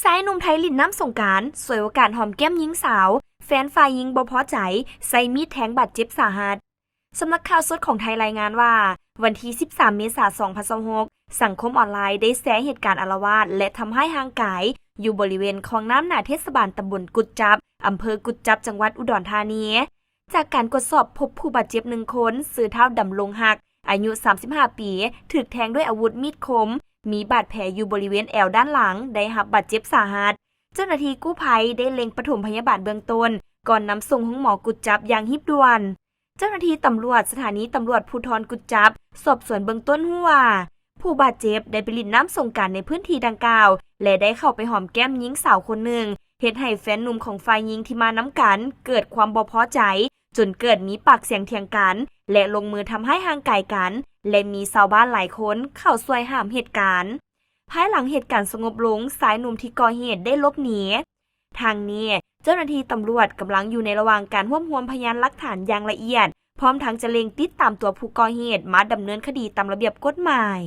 ຊາຍໜຸ່ມໄທຫຼິ້ນນ້ຳສົງການ ສວຍໂອກາດຫອມແກ້ມຍິງສາວ, ແຟນຝ່າຍຍິງບໍ່ພໍໃຈ ໃຊ້ມີດແທງບາດເຈັບສາຫັດ. ສຳນັກຂ່າວສົດຂອງໄທລາຍງານວ່າ ວັນທີ ສິບສາມ ເມສາ ສອງພັນຊາວຫົກ ສັງຄົມອອນລາຍໄດ້ແຊເຫດການອາລະວາດ ແລະ ທຳຮ້າຍຮ່າງກາຍ ຢູ່ບໍລິເວນຄອງນ້ຳໜ້າເທດສະບານຕຳບົນກຸດຈັບ ອຳເພີກຸດຈັບ ຈັງຫວັດອຸດອນທານີ. ຈາກການກວດສອບພົບຜູ້ບາດເຈັບໜຶ່ງຄົນ ຊື່ທ້າວ ດຳລົງຮັກ ອາຍຸ ສາມສິບຫ້າ ປີ ຖືກແທງດ້ວຍອາວຸດມີດຄົມ, ມີບາດແຜຢູ່ບໍລິເວນແອວດ້ານຫຼັງ, ໄດ້ຮັບບາດເຈັບສາຫັດ. ເຈົ້າໜ້າທີ່ກູ້ໄພໄດ້ເລັ່ງປະຖົມພະຍາບານເບື້ອງຕົ້ນ ກ່ອນນຳສົ່ງໂຮງໝໍກຸດຈັບຢ່າງຮີບດ່ວນ. ເຈົ້າໜ້າທີ່ຕຳຫຼວດສະຖານີຕຳຫຼວດພູທອນກຸດຈັບ ສອບສວນເບື້ອງຕົ້ນຮູ້ວ່າ ຜູ້ບາດເຈັບໄດ້ໄປຫຼິ້ນນ້ຳສົງການໃນພື້ນທີ່ດັ່ງກ່າວ ແລະ ໄດ້ເຂົ້າໄປຫອມແກ້ມຍິງສາວຄົນໜຶ່ງ ເຮັດໃຫ້ແຟນໜຸ່ມຂອງຝ່າຍຍິງທີ່ມານຳກັນເກີດຄວາມບໍ່ພໍໃຈ ຈົນເກີດມີປາກສຽງຖຽງກັນ ແລະ ລົງມືທຳຮ້າຍຮ່າງກາຍກັນ ແລະ ມີຊາວບ້ານຫຼາຍຄົນເຂົ້າຊ່ວຍຫ້າມເຫດການ. ພາຍຫຼັງເຫດການສະຫງົບລົງ, ຊາຍໜຸ່ມທີ່ກໍ່ເຫດໄດ້ຫຼົບໜີ. ທາງນີ້, ເຈົ້າໜ້າທີ່ຕຳຫຼວດກຳລັງຢູ່ໃນລະຫວ່າງການຮວບຮວມພະຍານຫຼັກຖານຢ່າງລະອຽດ, ພ້ອມທັງຈະເລັ່ງຕິດຕາມຕົວຜູ້ກໍ່ເຫດມາດຳເນີນຄະດີຕາມລະບຽບກົດໝາຍ.